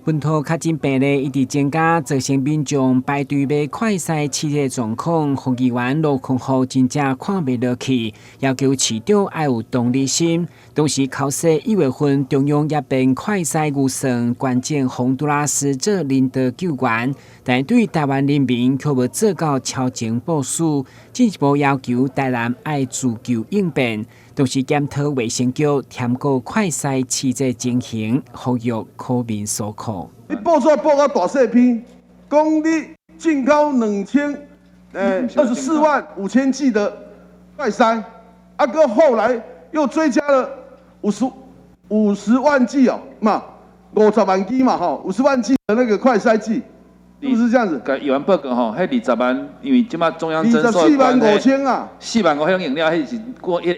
本土確診病例一直增加，造成民眾排隊買快篩試劑狀況，予議員羅坤福真正看袂落去，要求市長愛有同理心。同時，考說1月份中央也編快篩預算捐贈宏都拉斯做人道救援，但對台灣人民卻無做到超前部署，進一步要求台南愛自救應變，同時檢討衛生局添購快篩試劑情形，呼籲苦民紓苦。你報紙報甲大細篇，講你進口2024萬5千劑的快篩，啊，閣後來又追加了50萬劑哦，嘛，50萬劑嘛，吼，50萬劑的那個快篩劑，是不是這樣子？共議員報告吼，彼二十萬，因為這馬中央徵收二十四萬五千啊，四萬五千用了，彼是過一月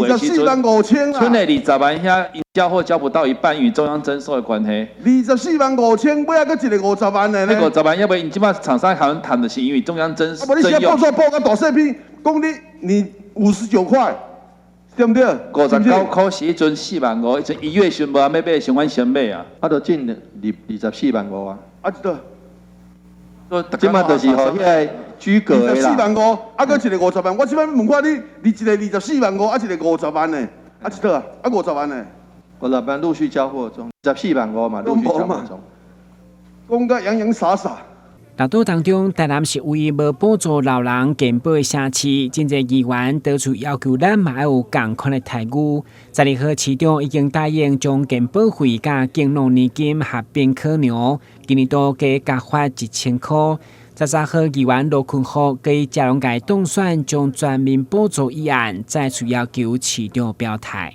二十四萬五千啊，賰的二十萬遐，交貨交不到一半，因為中央徵收的關係。二十四萬五千，尾仔閣一個五十萬的呢？彼五十萬，因為𪜶這馬廠商好像談的是因為中央徵。啊，無你寫報紙報甲大細篇，講你59塊，對毋對？59塊是彼陣四萬五，彼陣1月時無還欲買，先阮先買啊。啊，就進24萬5啊。啊，這個。這馬就是予彼个居格的啦。二十四萬五，啊，閣一個五十萬。我這擺問看你，你一個二十四萬五，啊，一個五十萬的，啊，這倒啊，啊五十萬的。50萬陸續交貨中，二十四萬五嘛，陸續交貨中。講甲洋洋灑灑。六都當中，台南是唯一無補助老人健保的城市，真濟議員多處要求咱嘛愛有仝款的待遇。12號市長已經答應將健保費佮敬老年金合併考量，今年度加加發1000箍。13號議員羅坤福佮謝龍介當選，將全民補助議案再次要求市長表態。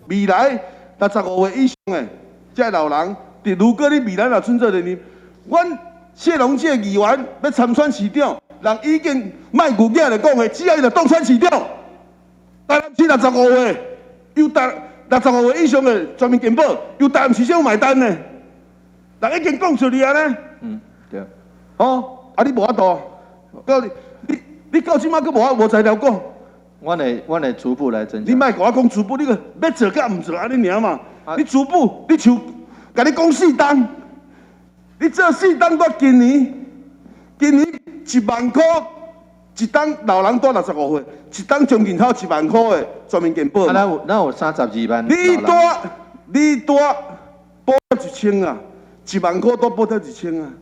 未來65歲以上的這老人，如果你未來若準做連任，阮謝龍介議員欲參選市長，人已經莫牛仔來講的，只要伊若當選市長，台南市六十五歲，由台六十五歲以上的全民健保，由台南市政府買單呢。人已經講出來啊呢。嗯，對。哦，啊你無法度，到你到這馬閣無法無材料講。阮會逐步來增加。你莫共我講逐步，你個欲做佮毋做按呢爾嘛？你逐步，你像共你講四冬。你做四冬到今年，今年1萬箍一冬，老人拄65歲，一冬將近頭1萬箍的全民健保。啊，咱有32萬。你拄補1000啊，1萬箍拄補貼一千啊！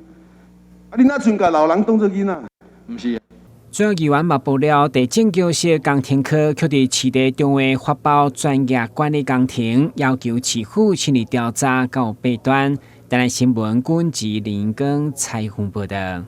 啊，你若像共老人當做囡仔？毋是。主要議員嘛報料，地政局小工程科卻佇市地中的發包專業管理工程，要求市府親自調查，敢有弊端。台南新聞軍事林根採訪報導。